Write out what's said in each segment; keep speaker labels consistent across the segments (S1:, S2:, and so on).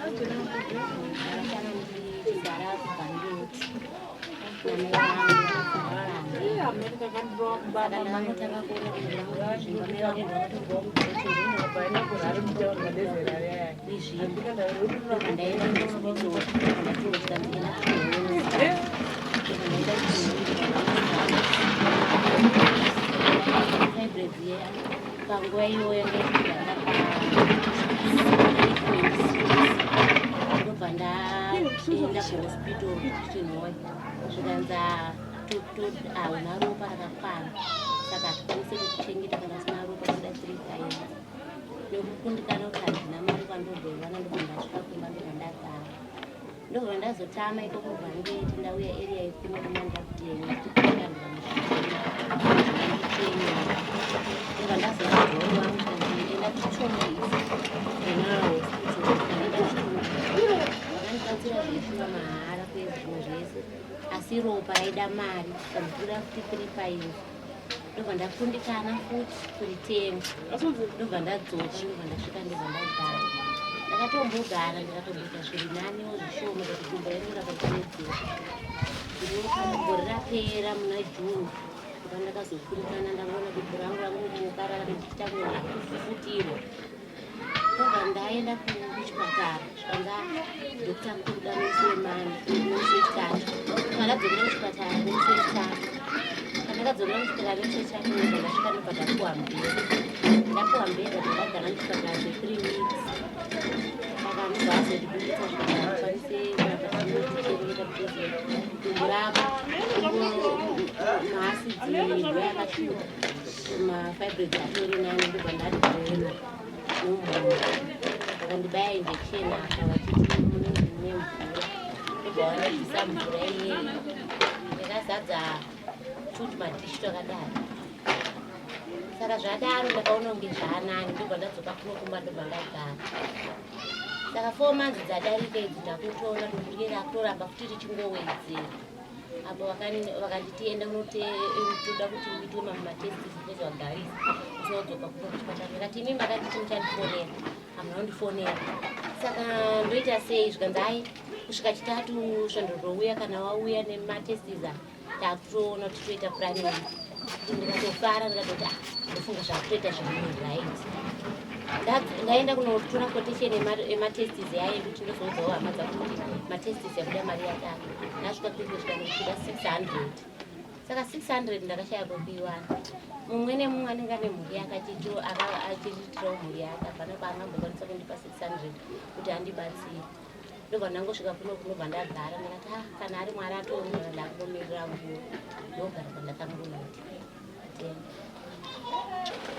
S1: Ndakatanga ndichigara kuBhandiroti namai vangu saka ndakangotanga kuona kuti ndakuzvimba mai vangu izvimba ndobva ndaenda kuhospital ndatongochita ndina ndaenda fibroids panguva iyoyo ndaigara pa ndobva ndaenda kuhospital kuchinhoyi zvikanzi hauna ropa rakakwana saka hatikwanise kukuchengeta kana usina ropa toda three times nekukundikana kuti handina mari kwandobhoiwana ndobva ndasvika kumba ndobva ndagara ndobva ndazotama ikoko bvangeti ndauya area yekuno kumandakuteni ndikandwa ndobva ndazozvigoro vangu zvikanzi enda kuchitungwiza general hospital ndaenda kuchitungwiza vakandibatsira zveshuwa mahara kwezvimwe zvese asi ropa raida mari zvikanzi futi three pines ndobva ndakundikana futi kuritenga ndobva ndadzoka ndobva ndasvika ndobva ndagara ndakatombogara ndikatomboita zviri naniwo zvishoma kuti dumbu raingoramba richiwedzera gore rapera muna june ndobva ndakazokundikana ndaona dumbu rangu rangomuka rava ndichiita kufufutirwa ndobva ndaenda kuchipatara zvikanzi doctor kuda musi wemana musi wechitatu ndadzokera kuchipatara nemusi wechitatu pandakadzokera kuchipatara nemusi wechitatu ndobva ndasvika ndobva ndapuwa mubhedha ndapuwa mubhedha ndakagara muchipatara zvethree weeks saka ndobva azondibuditsa zvikanzi handikwanise kuramba tichengeta because dumbu rako maacids mvura yakasviba mafibroids atori nani ndobva ndadrena nomumhu vakandibaya injection apa vachiti munenge mune mvura ndobva vandibvisa mvura iyeyi ndakazadza tuti madhishi twakadaro saka zvadaro ndakaona kunge zvaanani ndobva ndadzoka kuno kumba ndobva ndagara saka four months dzadarika idzi ndakutoona kuti rakutoramba futi richingowedzera apo vakanditi enda unotoda kuti uitwe mamwe matest because wagarisa usina kudzoka kuno kuchipatara ndikati imi makanditi muchandifonera hamuna kundifonera saka ndoita sei zvikanzi ai kusvika chitatu svondo rouya kana wauya nematestis takutoona kuti toita plan ndikatofara ndikatoti ah ndofunga zvakutoita zviri right ndaenda kunotora quotation yematestis yaye kuti ndozoudzawo hama dzangu kuti matestis yakuda mari yakati ndasvika kukusvika kuda 600 saka 600 ndakashaya kwekuiwana mumwe nemumwe anenge ane mhuri yake achiriitirawo mhuri yake hapana paangambokwanisa kundipa 600 kuti andibatsire ndobva ndangosvika kuno kunobva ndagara ndikati ah kana ari mwari atoona ndakungomirira nguva ndogara kwandakangoita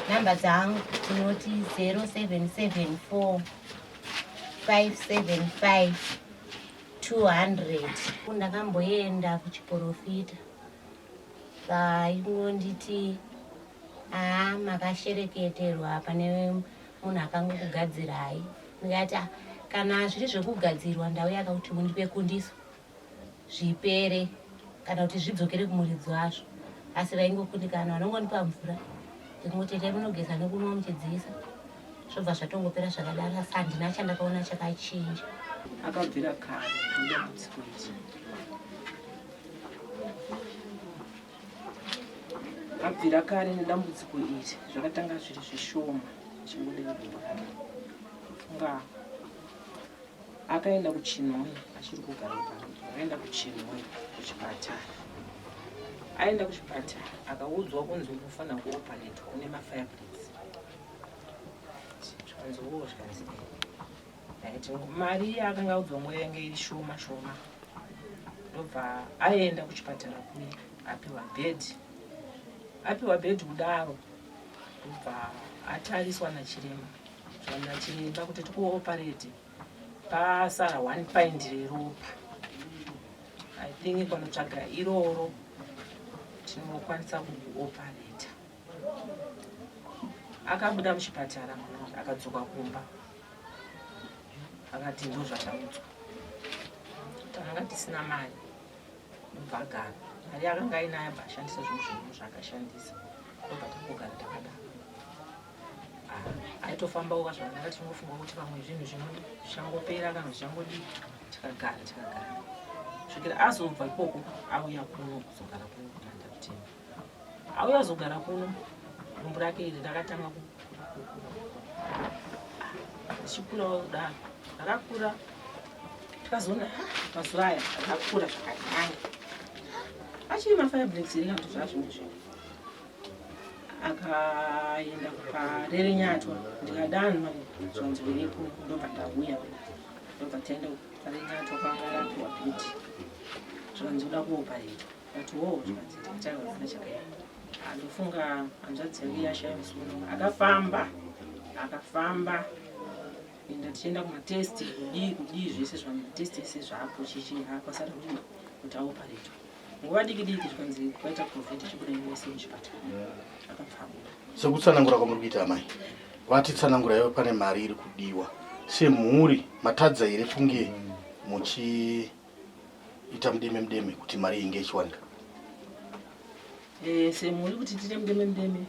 S1: namba dzangu tinoti 0774 575 200 ndakamboenda kuchiporofita vaingonditi haa makashereketerwa pane munhu akangokugadzirai ndikati ah, kana zviri zvekugadzirwa ndauya kakuti mundipe kundiso zvipere kana kuti zvidzokere kumuridzi wazvo asi vaingokundikana vanongondipa mvura ndikungoti endai munogeza nekunwa muchidziisa zvobva zvatongopera zvakadaro asi handina chandakaona chakachinja
S2: akabvira kare nedambudziko iri abvira kare nedambudziko iri zvakatanga zviri zvishoma chingodei dumbu rake funga akaenda kuchinhoyi achiri kugara kuparuri akaenda kuchinhoyi kuchipatara aenda kuchipatara akaudzwa kunzi unofanira kuoparetwa une mafireblades zvikanzi wo zvikanzi right mari yaakanga audzwa nguva yange iri shoma shoma ndobva aenda kuchipatara kuye apiwa bhedhi apiwa bhedhi kudaro ndobva atariswa nachiremba Zvana chiremba kuti tikuoparate pasara one pint reropa. I think panotsvaga iroro tinokwanisa kuoparata. Akabuda muchipatara mwana akadzoka kumba akati ndozvataudzwa takanga tisina mari ndobva agara mari yakanga ainayo abva ashandisa zvinhu zvinhu zvaakashandisa ndobva tangogara takadaro. Aitofambawo kazvakanaka, tinongofunga kuti pamwe zvinhu zvichangopera kana zvichangodii. Tikagara tikagara svikira azobva ikoko auya kuno kuzogara kuno kuMandakutema. Auya azogara kuno, dumbu rake iri rakatanga kukura, richikurawo kudaro, rakakura. Tikazoona mazuva aya rakakura zvakanyanya, achiri mafibroids here kana kuti zvazvimwe zvinhu. Akaenda kuParerenyatwa, ndikadanwa zvanzi uripo, ndobva ndauya, ndobva taenda kuParerenyatwa. Kwangarapiwa bhedhi, zvikanzi uda kuoparetwa. But wo zvikanzi tikataiwa zina chakaipa. Andofunga hanzvadzi yake yashaya musi uno. Akafamba akafamba enda, tichienda kumatest, kudii kudii, zvese zvamatest ese zvapo chichi hakwasara kuti aoparetwa. Nguva diki diki zvikanzi kwaita COVID, chibuda wese muchipatara. Akabva abuda.
S3: Sekutsanangura kwamuri kuita, amai vatitsanangura ivo, pane mari iri kudiwa. Semhuri matadza here kunge muchiita mudeme mudeme kuti mari inge ichiwanika?
S2: Semhuri kuti tiite mudeme mudeme,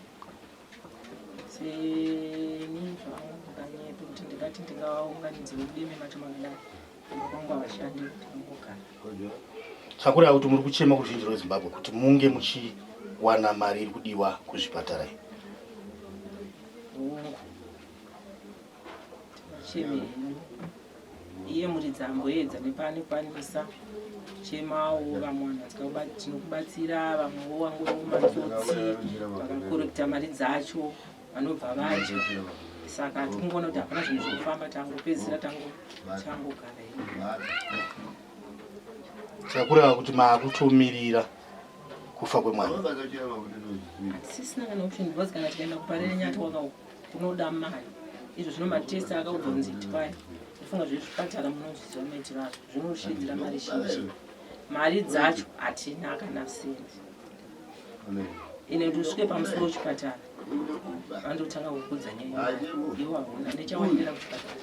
S2: seni zvangu nganyepe kuti ndingati ndingaunganidze mudeme macho makadai, kwangu havashandi, tinongogara.
S3: Sakureva kuti muri kuchema kuruzhinji rweZimbabwe kuti munge muchiwana mari iri kudiwa kuzvipatara iyi?
S2: Hongu, tinacheme hedu. Iye muridzi amboedza nepaanokwanisa kuchemawo. Vamwe vanhu tinokubatsira, vamwewo wangoriwo matsotsi, vakakorekta mari dzacho vanobva vadya. Saka tikungoona kuti hapana zvinhu zvinofamba, tangopedzisira tangogara hedu.
S3: Sakureva kuti maakutomirira kufa kwemwana?
S2: Hatisisina kana option, because kana tikaenda kuParerenyatwa uko kunoda mari. Izvo zvino matest akaudzwa kunzi itwai, ndifunga zvezvipatara munozviziva maitiro azvo, zvinoshidzira mari zhinji. Mari dzacho hatina kana sendi. Ine kuti usvike pamusoro wechipatara, vandotanga kukudza nyaya, iwo hauna nechawaendera kuchipatara.